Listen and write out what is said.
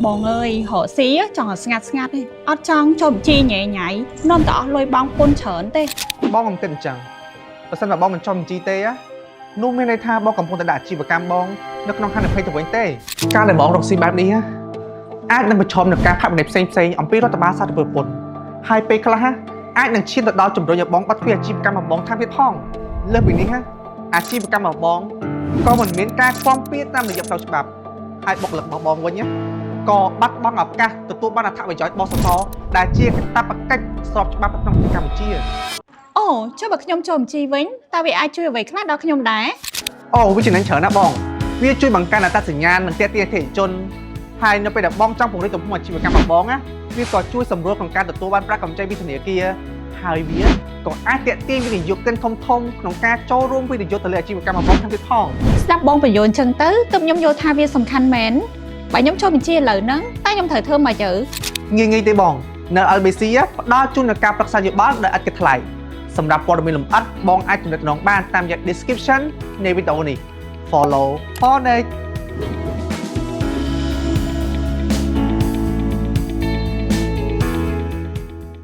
បងអើយរកស៊ីចង់ឲ្យស្ងាត់ស្ងាត់ទេអត់ចង់ចុះបញ្ជីញ៉ៃញ៉ៃនាំតែអស់លុយបងពុនច្រើនទេ បងកុំគិតអញ្ចឹងបើសិនបើបងមិនចុះបញ្ជីទេណានោះមានន័យថាបងកំពុងតែដាក់អាជីវកម្មបងនៅក្នុងហានិភ័យទៅវិញទេការដែលបងរកស៊ីបែបនេះណាអាចនឹងប្រឈមនឹងការផាកពិន័យផ្សេងផ្សេងៗអំពីរដ្ឋបាលសាធារណពន្ធហើយពេលខ្លះណាអាចនឹងឈានទៅដល់ជំរុញឲ្យបងបាត់ទ្វារអាជីវកម្មរបស់បងថែមទៀតផងលើសពីនេះណាអាជីវកម្មរបស់បងក៏មិនមានការគាំពារតាមរយៈផ្លូវច្បាប់ហើយបុគ្គលិករបស់បងវិញណាក៏បាត់បង់ឱកាសទទួលបានអត្ថប្រយោជន៍បសសដែលជាកាតព្វកិច្ចស្របច្បាប់នៅក្នុងប្រទេសកម្ពុជា អូចុះបើខ្ញុំចុះបញ្ជីវិញតើវាអាចជួយអ្វីខ្លះដល់ខ្ញុំដែរ អូវាចំណេញច្រើនណាស់បងវាជួយបង្កើនអត្តសញ្ញាណនិងទាក់ទាញអតិថិជនហើយនៅពេលដែលបងចង់ពង្រីកទំហំអាជីវកម្មរបស់បងណាវាក៏ជួយសម្រួលក្នុងការទទួលបានប្រាក់កម្ចីពីធនាគារហើយវាក៏អាចទាក់ទាញវិនិយោគិនធំៗក្នុងការចូលរួមវិនិយោគទៅលើអាជីវកម្មរបស់បងថែមទៀតផង ស្ដាប់បងបញ្យល់អញ្ចឹងទៅទើបខ្ញុំយល់ថាវាសំខាន់មែនបើខ្ញុំចុះបញ្ជីឥឡូវហ្នឹងតើខ្ញុំត្រូវធ្វើម៉េចទៅ ងាយៗទេបងនៅ LBC ផ្ដល់ជូននូវការប្រឹក្សាយោបល់ដោយឥតគិតថ្លៃសម្រាប់ព័ត៌មានលម្អិតបងអាចទំនាក់ទំនងបានតាមរយៈ description នៃវីដេអូនេះ Follow for next.